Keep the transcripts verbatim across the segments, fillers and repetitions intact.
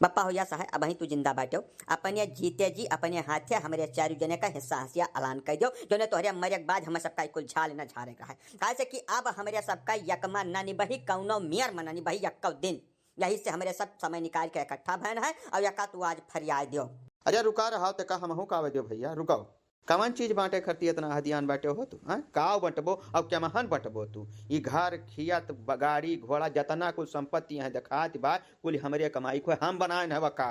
पप्पा हो या साहब, अबहीं तू जिंदा बाट्यो, अपने जीते जी अपने हाथे हमरे चारू जने का हिस्सा हसिया अलान कइ दियो, जौने तोहरे मरे के बाद हम सबका कुल झाल न झारे के रहे। काहे से कि अब हमरे सबका यकमा न निबही, कौनो मेर में न निबही यक्को दिन। यही से हमरे सब समय निकाल के इकट्ठा भयन है और यका तू आज फरियाय दियो। अरे रुका रहा, ते का हमहू का आवे दियो भैया, रुकाओ। कवन चीज बांटे खरती इतना हदियान बाटे हो तू, हाँ? काव बंटबो और केमहन बंटबो तू? ई घर, खियत, ब-, गाड़ी, घोड़ा, जतना कुल संपत्ति यहाँ देखात बा, कुल हमरे कमाई खोए हम बनाए न बा का?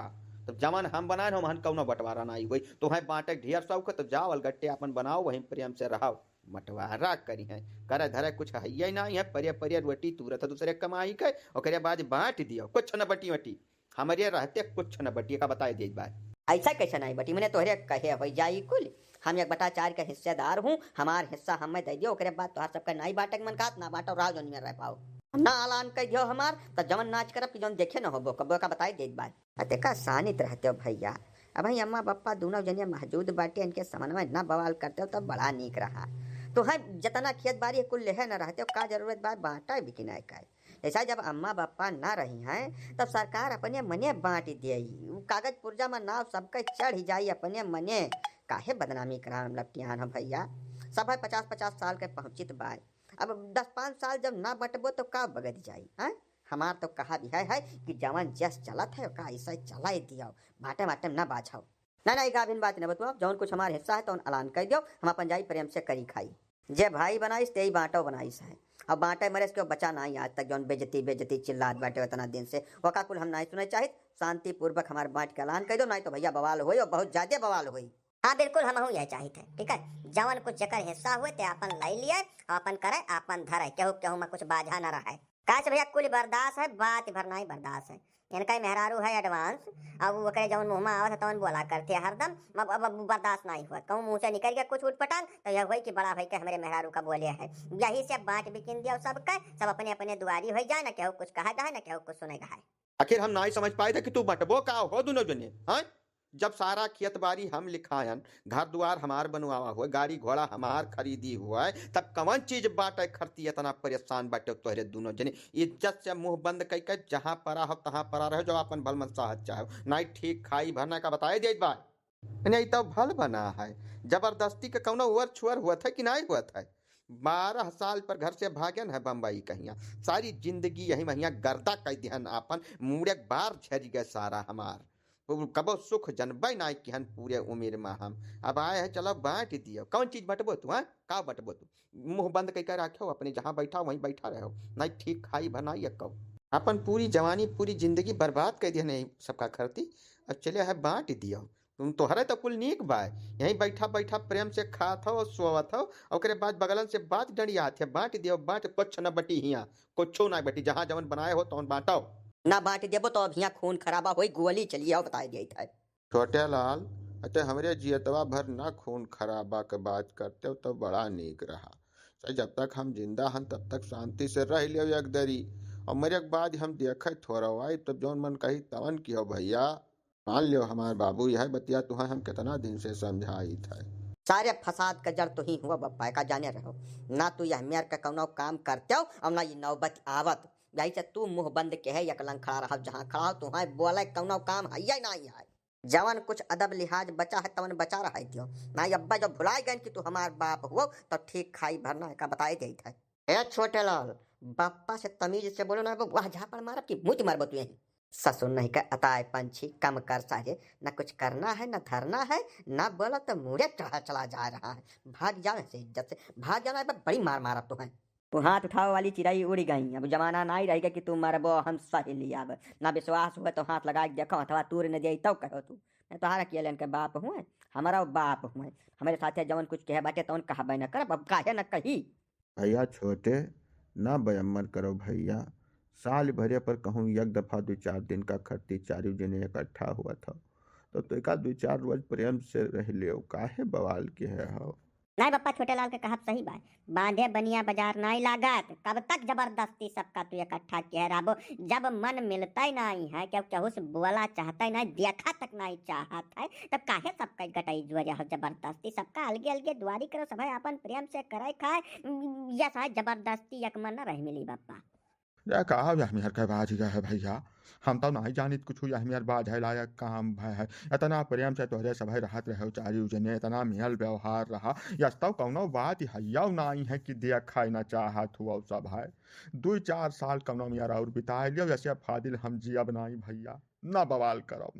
तब जवन हम बनाए न, हमहन कौनो बंटवारा ना आई होई। तो है बांटे ढेर शौक है, तो जाओ अलगट्टे अपन बनाओ, वहीं प्रेम से रहो। बंटवारा करी है, करे धरे कुछ है ये ना है, परिया परिया रोटी तुरत है दूसरे कमाई के, ओकरे बाद बांट दियो, कुछ न बटी वटी। हमरे रहते कुछ न बटी, का बताए देत बा। ऐसा कैसे नहीं बटी? मने तोहरे कहे हो जाई कुल। हम एक बटा चार के हिस्सेदार हूँ, हमार हिस्सा हमें दे दियो, ओकरे बाद तोहार सबका नाई बांटे के मन कहत ना बांटो, राव जोनिया रह पाओ। ना अलान कह दियो हमार, तो जवन नाच करब कि जवन देखे न होबो, कबो का बताए देत बा। अते का सानित रहते हो भैया, अबहीं अम्मा बप्पा दोनों जने मौजूद बाटे, इनके समन्वय ना बवाल करते हो तब बड़ा नीक रहा। तो है जतना खेत बारी है कुल लेहे न रहते हो, का जरूरत बा बांटे भी कि नहीं का? ऐसा जब अम्मा बप्पा ना रही हैं, तब सरकार अपने मने बांट देई। उ कागज पुर्जा में नाव सबके चढ़ जाई अपने मने। काहे बदनामी कराम लपटियान हो भैया? सब है पचास पचास साल के पहुँचित बाय। अब दस पाँच साल जब ना बंटबो तो का बगद जाई, हैं? हमार तो कहा भी है, है कि जवन जस चलत है, ओका ऐसा चलाई दियो, बाटे बाटे में ना बाझो। ना, ना, ई गाभिन बात न बतुआ, जौन कुछ हमार हिस्सा है, तौन अलान कइ दियो, हम अपन जाई प्रेम से करी खाई। जे भाई बनाइस, तेई बांटो बनाइस है। अब बांटे मरे से क्यों बचा नाई आज तक, जौन बेइज्जती, बेइज्जती चिल्लात बाटे उतना दिन से, वका कुल हम नाई सुने चाहित, शांतिपूर्वक हमार बांट के अलान कइ दो, नाई तो भैया बवाल होई और बहुत ज्यादा बवाल होई। हाँ, बिल्कुल, हमहू यह चाहित है, ठीक है, जवन कुछ जेकर हिस्सा हुए, ते आपन लई लिए, आपन करे, आपन धरे, केहू, केहू में कुछ बाझा न रहे। काश भैया, कुल बर्दाश्त है, बात भर नाई बर्दाश्त है। इनका ही मेहरारू है advance, अब ओकरे जौन मुँह में आवत है तौन बोला करते हैं हरदम। अब, अब, अब बर्दाश्त नाई हुआ, कहूँ मुँह से निकल गया कुछ उटपटांग, तो यह हुई कि बड़ा भाई के हमरे मेहरारू का बोले है। यही से बांट बिकिन दियो सबके, सब अपने अपने दुआरी हो जाए, न केहू कुछ कहा जाए, न केहू कुछ सुने जाए। आखिर हम नाई समझ पाए थे कि तू बंटबो का हो दोनों जने, हाँ? जब सारा खेत बारी हम लिखायन, घर दुआर हमार बनवावा हुए, गाड़ी घोड़ा हमार खरीदी हुए, तब कवन चीज बाटे खरती इतना परेशान बाटे तोहरे दोनों जने? इज्जत से मुंह बंद कई के जहाँ परा हो तहाँ परा रहो, जो आपन भल मनसाहत चाहो, नाई ठीक खाई भरना का बताए देत बा। नहीं तो भल बना है, जबरदस्ती के कौनो उअर छुअर हुआ था कि नाई हुआ था? बारह साल पर घर से भागन है बम्बई कहिया, सारी जिंदगी यही महिया गर्दा कई दिहन आपन, मुड़े बार झरि गए सारा हमार। वो कबो सुख जनबे नाई किहन पूरे उमिर में हम। अब आए हैं, चलो बांट दियो। कौन चीज बंटबो तू, हाँ? का बंटबो तू? मुंह बंद कई के रखो, अपने जहाँ बैठा वहीं बैठा रहो, नाई ठीक खाई भर नाई एक्को। अपन पूरी जवानी, पूरी जिंदगी बर्बाद कर दिहन यही सबका खरती। अब चले है बांट दियो। तुम तोहरे तो कुल नीक बा, यहीं बैठा बैठा प्रेम से खात हो और सोवत हो, ओकरे बाद बगलन से बात डंडियात है, बांट दियो, बांट, कुछ न बटी हियाँ, कुछो ना बटी, जहाँ जवन बनाए हो तवन बांटो। ना बांट देबो तो अब हियाँ खून खराबा होई, गोली चली आओ, बताए दिया था। छोटे लाल, अते हमरे जियतवा भर ना खून खराबा के बात करते हो तो बड़ा नीक रहा। सही, जब तक हम जिंदा हन तब तक शांति से रह लियो एक दरी, और मरे के बाद हम देखे थोड़ा आई, तब जौन मन कही तवन कियो भैया। मान लियो हमार बाबू, यह बतिया तुहें हम कितना दिन से समझाइत है। सारे फसाद का जड़ तू ही हुआ बप्पा, का जाने रहो। ना तू यह मेर का कौनो काम करते हो और ना ये नौबत आवत। यही से तू मुंह बंद के है, एक लंग खड़ा रहो, जहाँ खड़ा हो, तुहें बोले कौनो काम है या नहीं है। जवन कुछ अदब लिहाज बचा है, तवन बचा रहा दियो। ना अब्बा जब भुलाए गए कि तू हमार बाप हुआ, तो ठीक खाई भरना है का बताए देत है। ए छोटे लाल, बप्पा से तमीज से बोलो ना, अब वह झापड़ मारब कि मुँह मारबो तू यहीं। ससुर नहीं का अताए पंछी, कम कर सारे, न कुछ करना है, न धरना है, न बोला तो मुड़े चढ़ा चला जा रहा है। भाग जाओ ऐसे इज्जत से, भाग जाना है, बड़ी मार मारब तुहें। वो हाथ उठावे वाली चिड़ई उड़ गई, अब जमाना नाई रह गया कि तू मरबो हम सही लियाब। ना विश्वास हुए तो हाथ लगा के देखो, हथवा तूर न दिया तो कहो तू। मैं तोहार अकेले के बाप हुए, हमारा बाप हुए, हमारे साथे जवन कुछ कहे बाटे तवन कहबे न करब, अब काहे न कही। भैया छोटे, ना बयम्मर करो भैया, साल भरे पर कहूँ एक दफा दो चार दिन का खर्ची चारू जने इकट्ठा हुआ था, तो तोका दो चार रोज प्रेम से रह लियो, काहे बवाल के है हो? नाई बप्पा, छोटे लाल के कहब सही बा, बांधे बनिया बाजार नाई लागत, कब तक जबरदस्ती सबका तू इकट्ठा किहे रहबो? जब मन मिलता ही नाई है, केहू केहू से बोला चाहता ही नाई, देखा तक नाई चाहत है, तब काहे सबका गटई जुआ हो जबरदस्ती? सबका अलगे अलगे दुआरी करो, सभे अपन प्रेम से करे खाए, या साहे जबरदस्ती एक मन न रह मिली बप्पा। या का यह मेहर के बाज गए है भैया? हम तो नाहीं जानित कुछ यह मेहर बाज है लायक काम भय है। इतना प्रेम से तोहरे सभे रहत रहे चारी जने, इतना मेल व्यवहार रहा, यस तो कौनो बात है यौ नाहीं है कि देखा न चाहत हुआ सब है। दुई चार साल कौनो मेहर और बिताए लियो, यसे फादिल हम जियब नाहीं भैया। ना बवाल करो,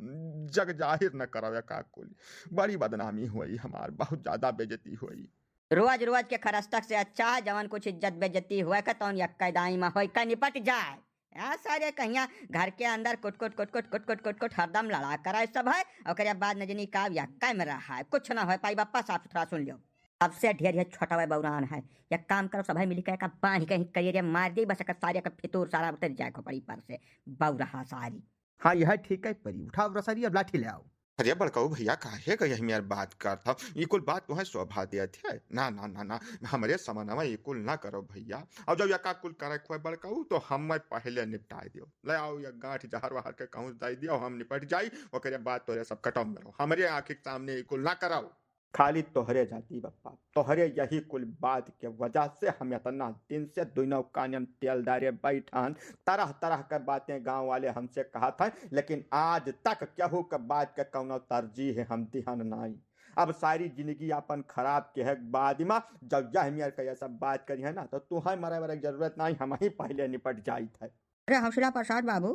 जग जाहिर न करो या का कुल। बड़ी बदनामी हुई हमार, बहुत ज्यादा बेइज्जती हुई। रोज रोज के खरस्तक से अच्छा है जवन कुछ इज्जत बेइज्जती हुए के तौन यक्का दाई में होई का निपट जाए। या सारे कहिया घर के अंदर कुट कुट कुट कुट कुट कुट कुट कुट हरदम लड़ा कराए सब है, ओकरे बाद न जनी का यक्का में रहा है, कुछ ना होए पाई। बप्पा साफ सुथरा सुन लियो। सबसे ढेर ये छोटा हुआ बौरान है, एक काम करो सब है मिली के का बांध के ही करिए रे मार दे बस, एक सारे का फितूर सारा उतर जाए खोपड़ी पर से। बौरहा सारी। हाँ यह ठीक है परी, उठाओ रसरी अब लाठी ले आओ। अरे बड़काऊ भैया, काहे का यही मेर बात करत हो? ई कुल बात तुहें शोभा देत है? ना, ना, ना, ना, हमरे समनवा ई कुल ना करो भैया। और जब यका कुल करे हुए बड़काऊ, तो हमें पहले निपटाए दियो। ले आओ, ये गांठ जहर वहर के कहूँ दे दियो, हम निपट जाई, ओकरे बाद तोरे सब कटम करो। हमरे आँखी के सामने ई कुल ना करो। खाली तोहरे जाति बप्पा, तोहरे यही कुल बात के वजह से हम इतना दिन से दुनों कानियन तेल डारे बैठन। तरह तरह के बातें गांव वाले हमसे कहत हैं, लेकिन आज तक केहू के बात के कौनो तरजीह हम दिहन नाई। अब सारी जिंदगी अपन खराब के है बाद में, जब यह मेर के यह सब बात करी है ना, तो तुहें मरे वरे के जरूरत नाई, हम ही पहले निपट जाइत है। अरे हौसला प्रसाद बाबू,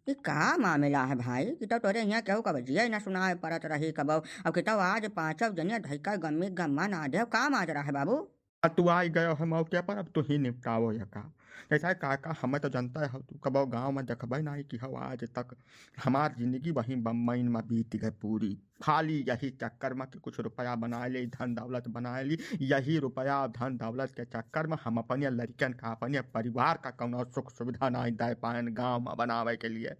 ई का मामला है भाई? कि तो तोरे हियाँ केहू कब जिया न सुनाए परत रही कबो, अब कि तो आज पाँचव जनिया धइका गम्मी गम्मा ना देव, का माजरा है बाबू? अब तू आई गयो है मौके पर, अब तू ही निपटावो या का। जैसा है काका, हमें तो जनता है तू कबो गाँव में देखबे नहीं कि हो आज तक हमार जिंदगी वहीं बम्बई में बीत गए पूरी। खाली यही चक्कर में कि कुछ रुपया बनाए ली, धन दौलत बनाए ली, यही रुपया धन दौलत के चक्कर में हम अपने लड़कन का, अपने परिवार का कौनो सुख सुविधा नहीं दे पायन गाँव में बनावे के लिए।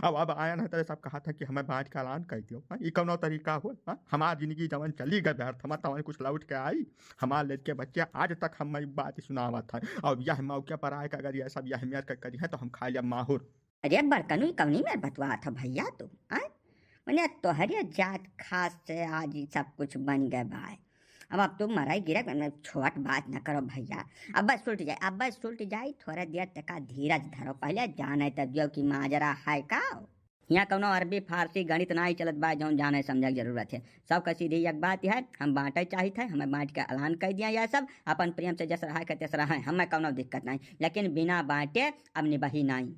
अब अब आयन है तो सब कहा था कि हमें बांट का ऐलान कर दियो। हाँ, ई कौनो तरीका हो? हाँ, हमार जिंदगी जवन चली गए व्यर्थ, हमार तवन कुछ लौट के आई? हमार लड़के बच्चे आज तक हम ई बात सुनावत है। अब यह मौके पर आए के अगर यह सब यह मेर के करी है तो हम खा लिया माहुर। अरे बड़कनू, ई कौनी मेर बतुआत हो भैया तू? आय? मने तोहरे जात खास से आज ई सब कुछ बन गए बाय। अब, अब तू मराई गिरक, मने छोट बात न करो भैया। अब बस सुलट जाए, अब बस सुलट जाए, थोड़ा देर तक का धीरज धरो, पहले जाने त दियो कि माजरा है का। यहाँ कौनो अरबी फारसी गणित नाई चलत बा, जौन जाने समझे के जरूरत है। सबका सीधी एक बात है, हम बांटे चाहित है, हमें बांट के ऐलान कर दिया, यह सब अपन प्रेम से जस रहा के तस रहा है, हमें कौनो दिक्कत नहीं, लेकिन बिना बांटे अब निबही नहीं।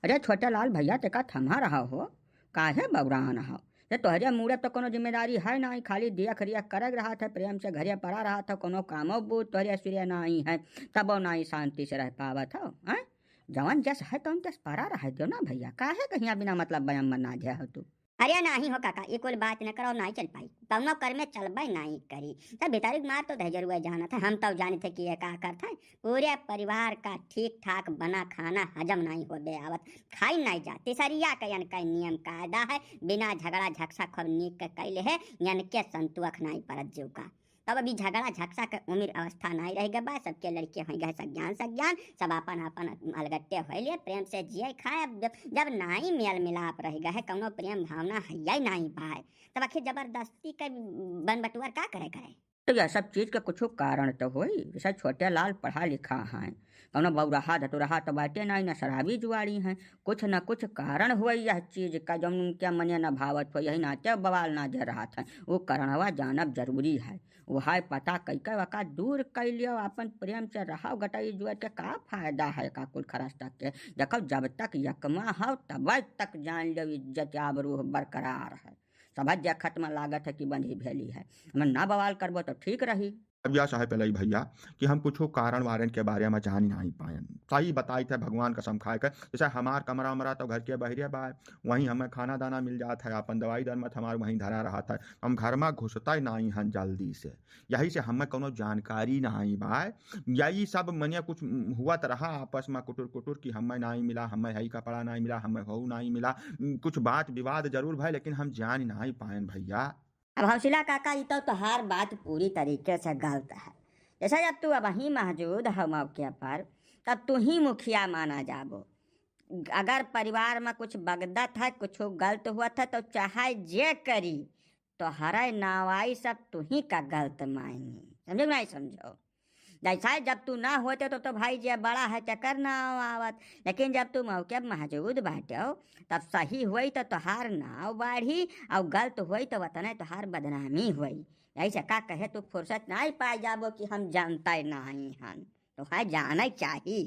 अरे छोटे लाल भैया, तेका थमा रहा हो, काहे बौरान हो? ये तोहरे मूड़े तो कोनो जिम्मेदारी है नाई, खाली दियख रियख करग रहत है, प्रेम से घरे पड़ा रहत है, कोनो कामो बूझ तोहरे सिरे नाई है, तबो नाई शांति से रह पावत हो, हैं? जवन जस है तौन जस पड़ा रह दियो ना भैया, काहे कहिया बिना मतलब बयान बना दिया हो तू? अरे नाही हो काका, ई कुल बात न करो, नाही चल पाई, कौनो कर में चलबे नाही करी। तब भीतरी मार तो दहजरुआ जानत है, हम तो जानित है कि ये का करत है। पूरे परिवार का ठीक ठाक बना खाना हजम नाही होबे आवत, खाई नाही जा। तिसरिया के यनके नियम कायदा है, बिना झगड़ा झगसा खूब नीक के कैले है, यनके संतुअख नाही परत जीव का। तब अभी झगड़ा झगसा के उम्र अवस्था नाही रह गए बा, सबके लड़के हो गए सज्ञान सज्ञान, सब आपन आपन अलगट्टे हो लिए, प्रेम से जिए खाए। अब जब, जब नाही मेल मिलाप रह गए है, कौनो प्रेम भावना है नाही बाय, तब आखिर जबरदस्ती के बन बटुअर का करे करे? तो यह सब चीज के कुछ कारण तो होई, जैसे छोटे लाल पढ़ा लिखा हैं, कौनो बौराहा धतुरहा तो बाटे नाही, न शराबी जुआड़ी हैं, कुछ न कुछ कारण होई यह चीज का, जौन उनके मने न भावत हो, यही नाते बवाल ना दे रहत हैं। वो कारणवा जानब जरूरी है। वह पता कई के वका दूर कई लियो, अपन प्रेम से रहो, गटई जुआर के का फायदा है का कुल खरस तक के। देखो जब तक यकमा हो तब तक जान लियो इज्जत आबरू बरकरार है। सभा जे खत्म लागत है कि बंधी भेली है। हम ना बवाल करबो तो ठीक रही। अब या साहब पहले ही भैया कि हम कुछ कारण वारन के बारे में जान ही नहीं पायन। सही बताई थे भगवान कसम खाए के, जैसे हमार कमरा उमरा तो घर के बहरे बा, वहीं हमें खाना दाना मिल जात है, अपन दवाई दरमत हमार वहीं धरा रहत है। हम घर में घुसता ही नहीं हन जल्दी से, यही से हमें कोनो जानकारी नहीं बा। यही सब मने कुछ हुआ तो रहा आपस में कुटुर कुटुर कि हमें नहीं मिला, हमें हई कपड़ा नहीं मिला, हमें हऊ नहीं मिला, कुछ बात विवाद जरूर भाई, लेकिन हम जान नहीं पायन भैया। अब हौसला काका, ई तो तोहार बात पूरी तरीके से गलत है। जैसे जब तू अबही मौजूद हो मौके पर, तब तू ही मुखिया माना जाबो। अगर परिवार में कुछ बगदत है, कुछ गलत हुआ था, तो चाहे जे करी, तो हरे नावाई सब तू ही का गलत मानी। समझो कि नहीं समझो? जैसा है, जब तू ना होते तो, तो भाई जे बड़ा है तेकर नाव आवत, लेकिन जब तू मौके पे मौजूद बाटे हो, तब सही होई तो तोहार नाव बाढ़ी और गलत होई तो वतने तोहार बदनामी होई। ऐसे का कहे तू फुर्सत नहीं पाई जाबो कि हम जानते नहीं हन, तो है जाने चाही।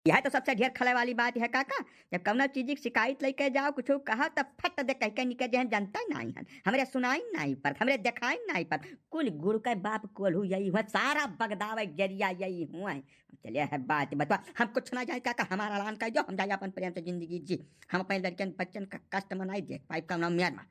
यह तो सबसे ढेर खले वाली बात है काका, जब कौनो चीज की शिकायत लेके जाओ, कुछ कहा तब फट दे कह के निकल जे हम जानते नहीं हन, हमरे सुनाई नहीं पड़त, हमरे दिखाई नहीं पड़त। कुल गुड़ के बाप कोल्हू यही हुआ, सारा बगदावे जरिया यही हुआ है। चलिए है बात बतवा, हम कुछ ना जाए काका, हमारा ऐलान कर दो, हम जाए अपन प्रेम से जिंदगी जी, हम अपने लड़कन बच्चन का कष्ट में नहीं देख पाई कौनो मेर में।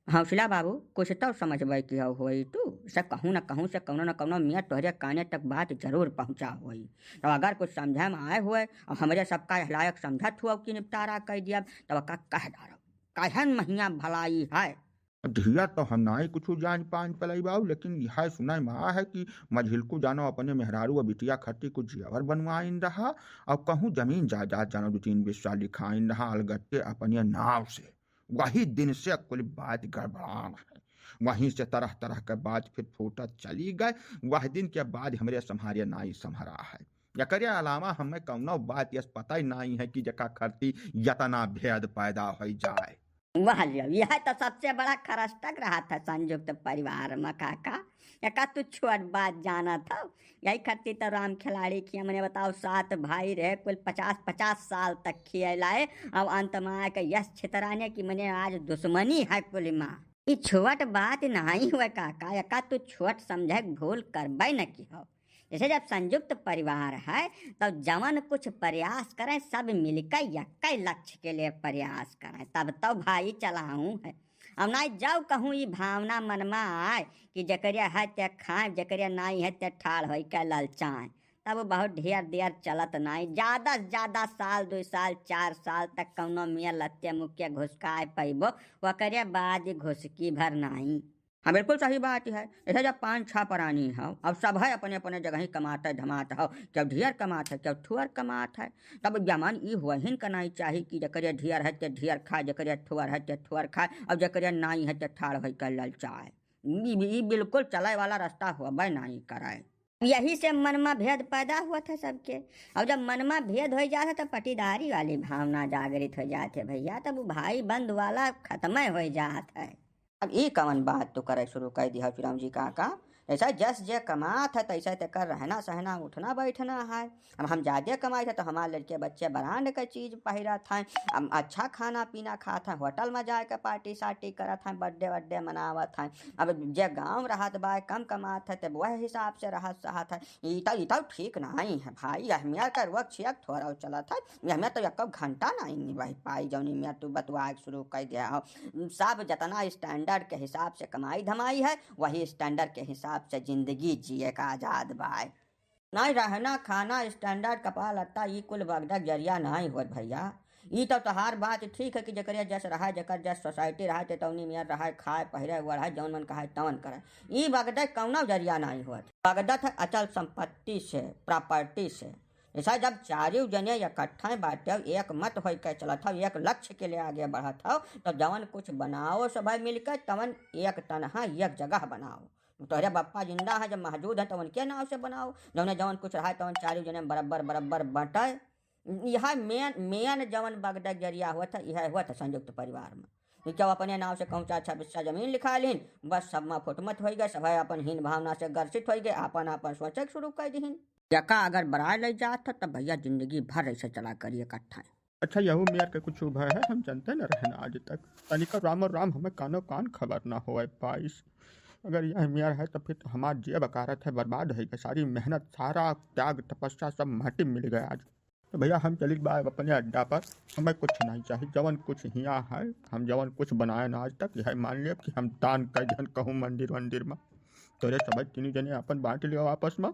हौसला बाबू, कुछ तो समझबे की हो होई तू, से कहूँ न कहूँ से कौनो न कौनो मियाँ तोहरे काने तक बात जरूर पहुँचा होई। तो अगर कुछ समझे में आए हुए और हमरे सबका यह लायक समझत हुआ कि निपटारा कर दिया, तब का कह डारो, कहन महिया भलाई है। धिया तो हम नाई कुछ जान पान पलाई बाबू, लेकिन यह सुनाई में आ है कि मझिलकू जानो अपने मेहरारू और बिटिया खातिर कुछ जेवर बनवाइन रहा और कहूँ जमीन जायदाद जानो दो तीन बिस्सा लिखाइन रहा अलगत के अपने नाव से। वही दिन से कुल बात गड़बड़ान है। वहीं से तरह तरह के बात फिर फूटत चली गए। वह दिन के बाद हमरे सम्हारे नाई सम्हरा है। एकरे अलावा हमें कौनो बात यस पता ही नाई है कि जका खरती यतना भेद पैदा हो जाए। वाह लियो, यह तो सबसे बड़ा खरस्टक रहा था संयुक्त परिवार में काका। एका तू छोट बात जानत हो, यही खातिर तो राम खिलाड़ी की हमने बताओ, सात भाई रहे, कुल पचास पचास साल तक खियाए लाए, अब अंत में आके यस छितराने की मने आज दुश्मनी है कुल माँ। ई छोट बात नहीं हुए काका, एका तू छोट समझे के भूल करबे न की हो। जैसे जब संयुक्त परिवार है, तो जवन कुछ प्रयास करें, सब मिलकर यक्के लक्ष्य के लिए प्रयास करें, तब तो भाई चलाऊं है। अब नाई जाओ कहूँ ई भावना मन में आए कि जकरिया है ते खाए, जकरिया नाई है ते ठाड़ होई के ललचाए, तब बहुत ढेर देर चलत नाई। ज्यादा से ज्यादा साल, दो साल, चार साल तक कौनो मियाँ लत्ते मुक्के घुसकाए पैबो, ओकरे बाद घुसकी भर नाई। हाँ, बिल्कुल सही बात है। जैसे जब पाँच छह प्राणी हो, अब सब है अपने अपने जगह ही कमात है, धमात हो, केहू ढेर कमात है, केहू थोर कमात है, तब जमन ई हुआ हिन का नाई चाही कि जकरे ढेर है ते ढेर खाए, जकरे थोर है ते थोर खाए, और जकरे नाई है ते ठाड़ होई के ललचाए। ई, ई बिल्कुल चले वाला रास्ता होबे नाई करे। यही से मन में भेद पैदा हुआ था सबके, और जब मन में भेद हो जात है तो पटीदारी वाली भावना जागृत हो जात है भैया, तब वो भाई बंधु वाला खत्म हो जात है। अब ई कवन बात तू करे शुरू कर दिया चुराम जी काका? जैसा जस जे कमात है, तैसा तेकर रहना सहना, उठना बैठना है। अब हम ज्यादा कमाई थे तो हमारे लड़के बच्चे ब्रांड के चीज पहिरत हैं, अब अच्छा खाना पीना खात हैं, होटल में जाए के पार्टी सार्टी करत हैं, बर्थडे वर्डे मनावत हैं। अब जे गाँव रहत बा, कम कमात है, तब वह हिसाब से रहत सहत है। ई तो, ई तो ठीक नहीं है भाई, यह मियाँ का रोक छियक थोड़ा चलत है, यह मियाँ तो एक घंटा नहीं निभाई पाई, जौनी मियाँ तू बतुआ के शुरू कर दिया हो। सब जतना स्टैंडर्ड के हिसाब से कमाई धमाई है, वही स्टैंडर्ड के हिसाब से जिंदगी जिए का आजाद बाय। नहीं रहना खाना, स्टैंडर्ड, कपड़ा लत्ता, ई कुल बगदक जरिया नहीं होत भैया। ई तो तोहार बात ठीक है कि जेकरे जस रहा, जेकर जस सोसाइटी रहा, ते तौनी मियाँ रहा, खाए पहिरे ओढ़े, जौन मन कहे तौन करे। ई बगदक कौनो जरिया नहीं होत। बगदत है अचल संपत्ति से, प्रॉपर्टी से। जैसा जब चारियों जने इकट्ठा बाटे, एक मत होई के चलत हो, एक लक्ष्य के लिए आगे बढ़त हो, तो जवन कुछ बनाओ सभा मिलके, तवन एक तनहा एक जगह बनाओ। तोहरे बप्पा जिंदा है, जब मौजूद है, तो उनके नाव से बनाओ। जौने जवन कुछ रहा है, तवन चारों जने बराबर, बराबर बंटे। यह मेन, मेन जवन बगदक जरिया हुआ था, यह हुआ था संयुक्त परिवार में। कि केहू अपने नाव से कहूँ चार छह बिस्सा जमीन लिखा लीन, बस सब में फुटमत होई गए, सब अपन हीन भावना से ग्रसित होई गए, आपन, आपन सोचे के शुरू कर दीन। यका अगर बराए ले जात था, तब भैया जिंदगी भर ऐसे चला करिए इकट्ठा। अच्छा, यहू मेर के कुछ उभय है, हम जानते न रहन आज तक। तनिका रामो राम हमें कानो कान खबर न होए पाइस। अगर यह मेर है, तो फिर तो हमार जिया बकारत है, बर्बाद है, सारी मेहनत, सारा त्याग, तपस्या सब माटी मिल गया आज। तो भैया, हम चलित बा अपने अड्डा पर, हमें कुछ नहीं चाहिए। जवन कुछ हिया है, हम जवन कुछ बनाए ना आज तक, यह मान लेब कि हम दान कर दिहन कहूँ मंदिर वंदिर में। तोरे सब तीनों जने अपन बांट लियो आपस में।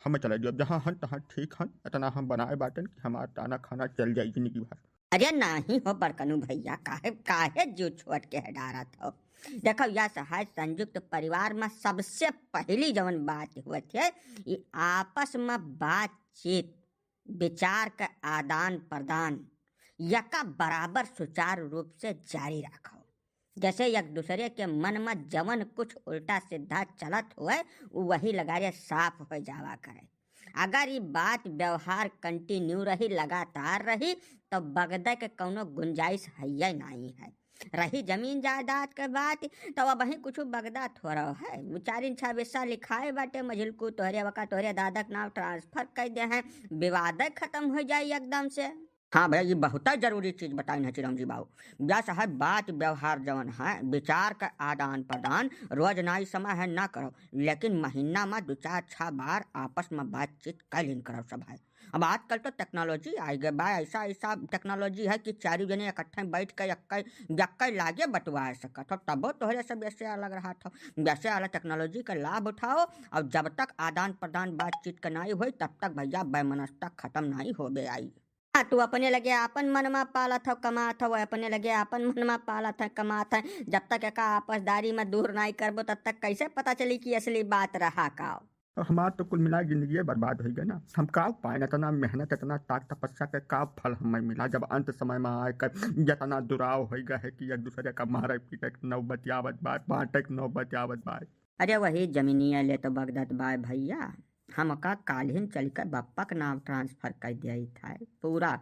हमें चले दियो, जहाँ हन तहाँ ठीक हन, इतना हम बनाए बाटन कि हमार ताना खाना चल जाई जिंदगी भर। अरे नाही हो बड़कनू भैया, काहे, काहे जीव छोट के है डारत हो? देखो, यह सहाय संयुक्त परिवार में सबसे पहली जवन बात होत है, ये आपस में बातचीत, विचार का आदान प्रदान, यका बराबर सुचारू रूप से जारी रखो। जैसे एक दूसरे के मन में जवन कुछ उल्टा सीधा चलत हुए, उ वही लगारे साफ हो जावा करे। अगर ई बात व्यवहार continue रही, लगातार रही, तो बगदे के कौनो गुंजाइश हइये नाहीं है। रही जमीन जायदाद के बात, तो अबहीं कुछ बगदा थोड़ा है। उ चारिन छह बिस्सा लिखाए बाटे, मझिलकू तोहरे वका तोहरे दादा के नाम transfer कर दे हैं, विवाद खत्म हो जाई एकदम से। हाँ भैया, ये बहुत जरूरी चीज बताइन है चिरौंजी बाबू। यस है, बात व्यवहार जवन है, विचार का आदान प्रदान रोज नाई समय है ना करो, लेकिन महीना में दो चार छह बार आपस में बातचीत कर लीन करो सब है। अब आजकल तो technology आई गए बा, ऐसा ऐसा technology है कि चारू जने इकट्ठे बैठ के यक्के यक्के लागे बतुआ सकत हो, तबो तोहरे सब ऐसे अलग रहा था। वैसे वाला technology का लाभ उठाओ, और जब तक आदान प्रदान बातचीत का नाई होई, तब तक भैया वैमनस्यता खत्म नाई होबे आई। हाँ, तू अपने लगे आपन मनमा पालत हो, कमात हो, अपने लगे आपन मनमा पालत है, कमात है। जब तक एका आपसदारी में दूर नाई करबो, तब तक कैसे पता चली कि असली बात रहा का? और हमार तो कुल मिला के जिंदगी बर्बाद हो गया ना। हम का पाए, इतना मेहनत, इतना ताक तपस्या के का फल हमें मिला, जब अंत समय में आए कर इतना दुराव हो गया है कि एक दूसरे का मारे पीटे के नौबत आवत बा, बांटे के नौबत आवत बा। अरे वही जमीनिया ले तो बगदत बाय भैया, हमका काल्हिन चल के बप्पा के नाम transfer कर दिया था। पूरा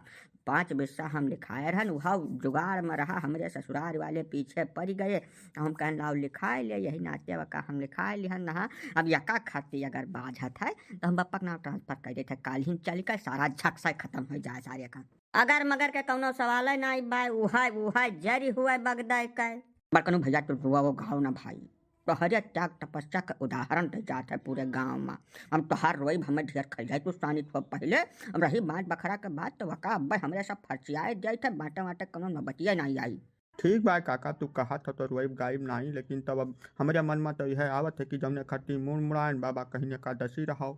पाँच बिस्सा हम लिखाए रहन, वह जुगाड़ में रहा, हमरे ससुराल वाले पीछे पड़ गए। तो हम कहन लाओ लिखाए ले, यही नाते वका हम लिखाए लिहन नहा। अब यका खातिर अगर बाझत है तो हम बप्पा के नाम transfer कर देते, काल्हिन चल के सारा झकसा खत्म हो जाए सारे का। अगर मगर के कौनो सवाल है ना बाय, उहे उहे जरी हुए बगदे के। बड़कनू भैया तू रुआ वो घाव ना भाई, तोहरे त्याग तपस्या के उदाहरण दे जात है पूरे गांव में। हम तोहार रोइब, हमें ढेर खल जाए तू सानी थोप पहले। अब रही बांट बखरा के बात, तो वका अब्बे हमरे सब फरचियाए जाइत है, बांटे बांटे कौनो नौबतिया नाई आई। ठीक बा काका, तू कहत हो तो रोइब गाइब नाई, लेकिन तब अब हमरे मन में तो यह आवत है कि जौने खातिर मुड़ मुड़ायन बाबा कहीं एकादशी रहो,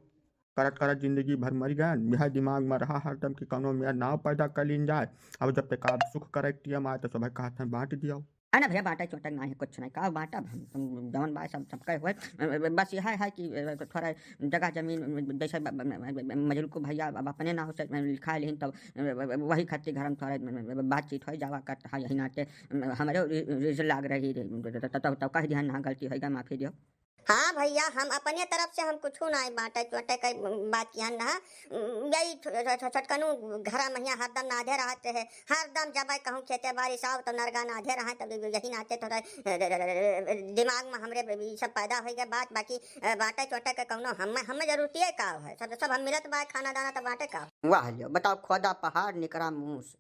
करत करत जिंदगी भर मर गए। यह दिमाग में रहा हरदम कि कौनो मेर नाव पैदा कर लीन जाए। अब जब तक आप सुख करे टीएम आए तो सभी कहत हैं बांट दियो। है ना भैया, बांटे चोटे नाई है, कुछ नहीं, का बांटब हम, तुम जौन बाय सब सबके हुए। बस यह है कि थोड़ा जगह जमीन जैसे ब-, ब-, ब-, ब-, मजलू को भैया अब अपने नाव से लिखा लेन, तब वही खातिर घर में थोड़ा बातचीत हो जावा करता है, यही नाते हमरे रि-, रिज लाग रही रे, तो, तो, तो, तो कह दिया ना, गलती होइगा, माफी दियो। हाँ भैया, हम अपने तरफ से हम कुछ ना बांटे चोटे के बात किया ना। यही छो-, छो-, छो-, छोटकनू घरा महिया हरदम नाधे रहते हैं, हरदम जब कहूँ खेते बाड़ी साव तो नरगा नाधे रहे, तब यही नाते थोड़ा दिमाग में हमरे ई सब पैदा हो गए बात। बाकी बांटे चोटे के कौनो हम, हमें जरूरत है का है, सब, सब हम मिलत बा खाना दाना तो बांटे का। वाह लियो, बताओ, खोदा पहाड़ निकरा मूस,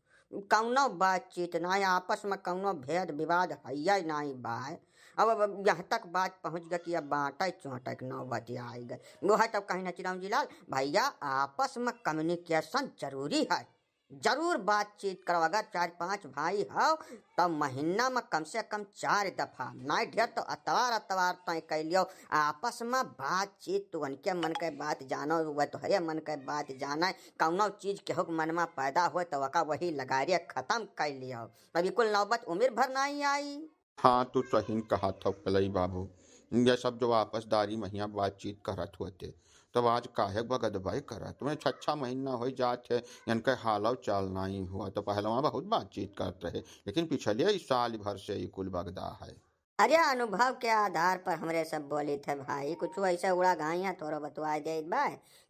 कौनो बातचीत नाई, आपस में कौनो भेद विवाद हइये नाई बाय। अब, अब यहाँ तक बात पहुँच गई कि अब बांटे चोटे के नौबत आई गई। वो है तब कहीं ना चिरौंजी लाल भैया, आपस में communication जरूरी है, जरूर बातचीत करो। अगर चार पांच भाई हो तो महीना में कम से कम चार दफा, नाई ढेर तो अतवार अतवार तय कर लियो, आपस में बातचीत, तू उनके मन के बात जानो, वह तोहरे मन के बात जाने। कौनो चीज केहू के मन में पैदा हो तो वका वही लगारे खत्म कर लियो, तब ई कुल नौबत उम्र भर नाई आई। हाँ, तू सही कहत हो कलई बाबू, ये सब जो आपसदारी महिया बातचीत करत होते, तब आज काहे बगदबाई करत? तुम्हें छह छह महीना हो जात है, इनके हालव चाल नाई हुआ, तो पहलवा बहुत बातचीत करत रहे, लेकिन पिछले इस साल भर से ई कुल बगदा है। अरे, अनुभव के आधार पर हमरे सब बोलित है भाई, कुछ ऐसे उड़ा घाइया थोड़ा बतुआ देत बा।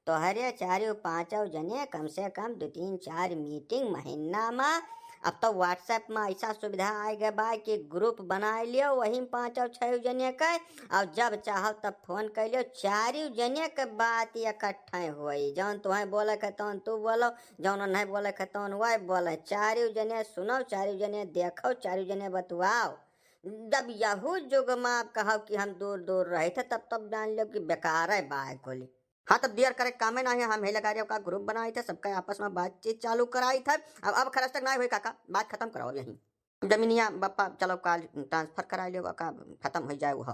तोहरे चारियों पांचों जने कम से कम दो तीन चार meeting महीना में। अब तो WhatsApp में ऐसा सुविधा आ गए बा कि group बनाए लियो, वही में पांचों छह जने के, और जब चाहो तब फोन कर लियो, चारियों जने के बात इकट्ठे होई। जौन तुम्हें बोले के तौन तू बोलो, जौन नहीं बोले के तौन वह बोले। चारियों जने सुनो, चारियों जने देखो, चारियों जने बतुआओ। जब यहू जुग में आप कहो कि हम दूर दूर रहे थे, तब तब जान लो कि बेकार है बाय कोली। हाँ, तब देर करे कामे ना है, हम हे लगा रहे का group बनाए थे, सबका आपस में बातचीत चालू कराई था। अब, अब खरस तक ना हुई काका, बात खत्म कराओ यहीं। जमीनिया बप्पा चलो काल transfer करा लियो का, खत्म हो जाए वो।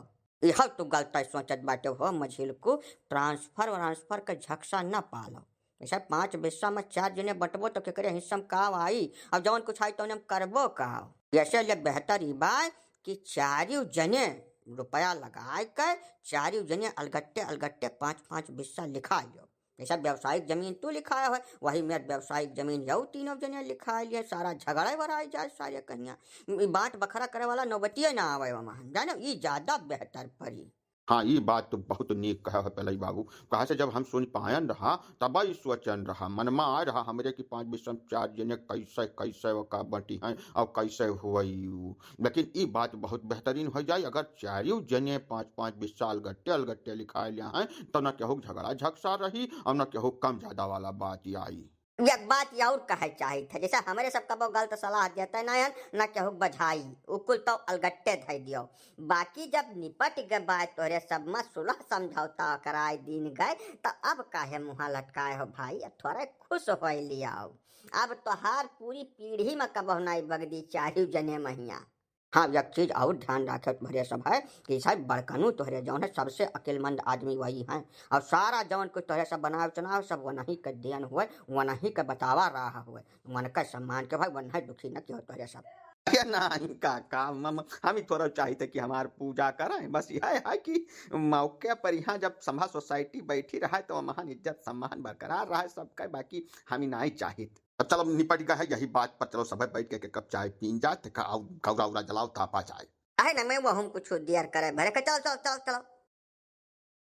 यह तो गलत सोचत बाटे हो मझिल को, transfer व्रांसफर के झकसा न पालो। ऐसा पाँच बिस्सा में चार जने बंटबो तो केकरे हिस्सा में का आई? अब जवन कुछ आई तौने हम करबो का? ऐसे लिए बेहतर ई बा कि चारियों जने रुपया लगाए के चारियों जने अलगट्टे अलगट्टे पाँच पाँच बिस्सा लिखा लियो। जैसा व्यावसायिक जमीन तू लिखाया है, वही मेर व्यावसायिक जमीन यऊ तीनों जने लिखा लिए, सारा झगड़ा वराई जाए सारे कहिया। ई बांट बखरा करे वाला नौबतिये ना आवे वहाँ, जानो, ई ज्यादा बेहतर पड़ी। हाँ, ई बात तो बहुत नीक कहा है पलई बाबू। कहा से जब हम सुन पायन रहा, तब ई सोचन रहा, मन में आय रहा हमरे कि पाँच बीस में चार जने कैसे, कैसे ओका बटी हैं और कैसे हुई उ। लेकिन ई बात बहुत बेहतरीन हो जाई, अगर चारियों जने पाँच पाँच बीस अलगट्टे, अलगट्टे लिखाए लिया हैं, तो न केहू झगड़ा झगसा रही और न केहू कम ज्यादा वाला बात आई। एक बात और कहे चाहित है, जैसे हमरे सब कबो गलत सलाह देते ना हन, ना केहू बझाई, उ कुल तो अलगट्टे धइ दियो। बाकी जब निपट के बात तोहरे सब में सुलह समझौता कराए दीन गए, तो अब काहे मुँह लटकाए हो भाई? अब थोड़े खुश होए लियाओ। अब तोहार पूरी पीढ़ी में कबो नाई बगदी चारियों जने महिया। हाँ, एक चीज और ध्यान रखे तोहरे सब है कि साहब बड़कनू तोहरे जौन है सबसे अक्लमंद आदमी वही हैं, और सारा जौन कुछ तोहरे सब बनाव चुनाव सब वनही के देन हुए, वनही के बतावा रहा हुए, वनके सम्मान के भाई वनहे दुखी न कियो तोहरे सब। अरे नहीं काका, मम-, हम ही थोड़ा चाहित है कि हमार पूजा करें, बस यह है कि मौके पर यहाँ जब संभा सोसाइटी बैठी रहे तो महान इज्जत सम्मान बरकरार रहे सबके, बाकी हम ही नहीं चाहित। अब चलो निपट गए है यही बात पर, चलो सब बैठ के एक कप चाय पीन जाए, ते का-, गौरा उरा जलाओ तापा जाए। अहे न मैं वो हम कुछ देर करे भरे के, चलो, चलो, चलो, चलो।